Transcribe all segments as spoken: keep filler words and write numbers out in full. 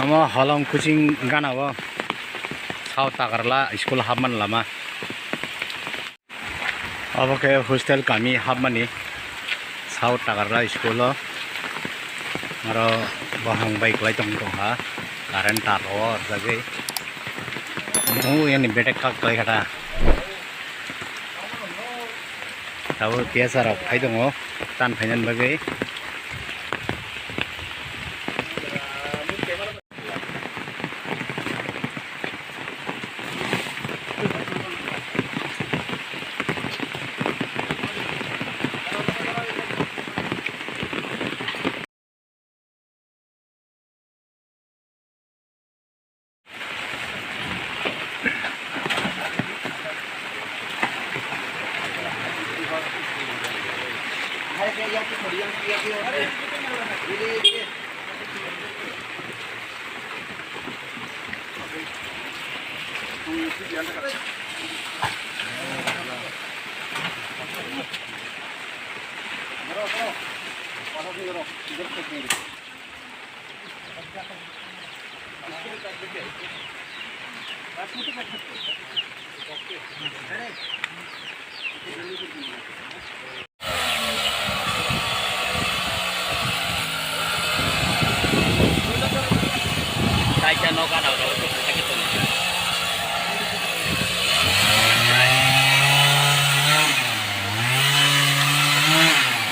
Omo Holong coaching gana o South Takarla school hapmani lama. Obo khe hostel kami hapmani South Takarla school o. Aro bohang bai kwlai tong tongkha, current tar o rwjagwi. Nung yani betek kak kwlai kha ta. Tabuk T S R rok phai tongo, tan phainani bagwi.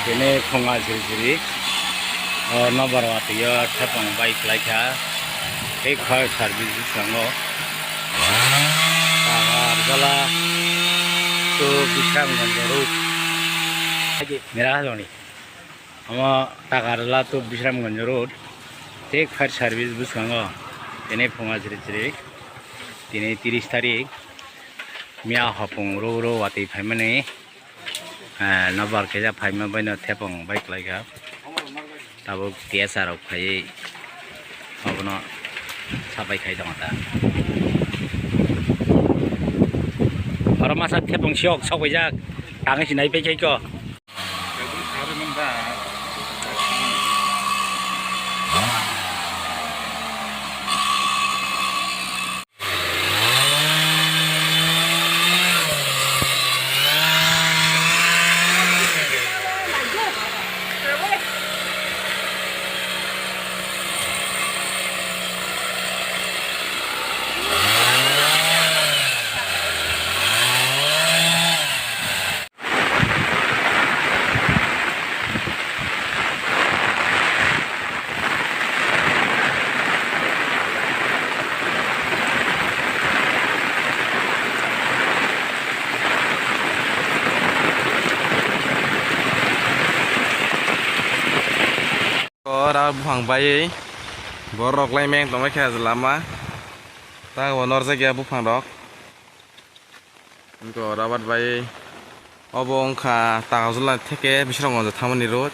Bini phunga siri siri o nobar watwi o thepung bai kwlai kha. Tei fire service bwskango Takarjala to Bisramganj road. Mera Hajoni. Omo Takarjala to Bisramganj road. Tei fire service bwskango tini phunga siri siri, tini tris tarik, miya hopung ro ro watwi phaimani. Eh, nobar kisa phaima baino thepung bai kwlai kha. Tabuk T S R rok phaiwi obono sapai khai tongo ta. Oro masa thepung siyok sok paijak, tangwi sinai pai khai ko. O rabar buphang baiwi borok lai meng tongwi khe lama. Ta bo norjak ya buphang rok. Wngkha rabar bai obo wngkha Takarjala theke Bisramganj thangmani road.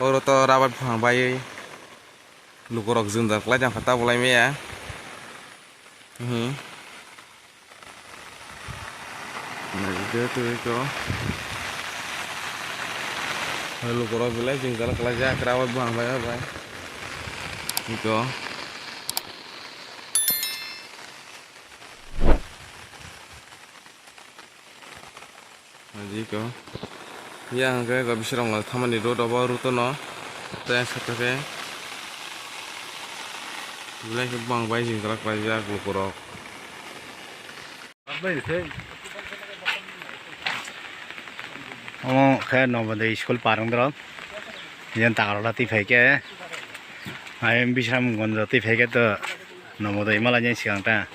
O road o rabar buphang bai lukurok jwngjal kwlai tongkha ta bolai maya. Hmm. Naikhe twi kho. Lukurok belai jwngjal kwlaijak rabar buphang bai bai. Iko. Aji ko. Ya hwnkhe ko Bisramganj thangmani road obo road no. Tei ang sakha khe. Belai khe bang bai jwngjal kwlaijak lukurok. Omo khe Nobodoy school par wngdoro. Yen Takarjala twi phai khe. Ayang Bisramganj twi phai khe to. Nobodoy malaini swkang ta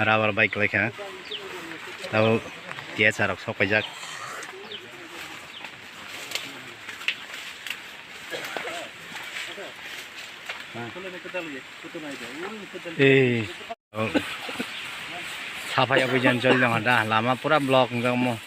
rabar bai kwlai kha. Tabuk T S R rok sok paijak. Ei. Saphai abui jan choli tongkha da. Lama pura block wngkha omo.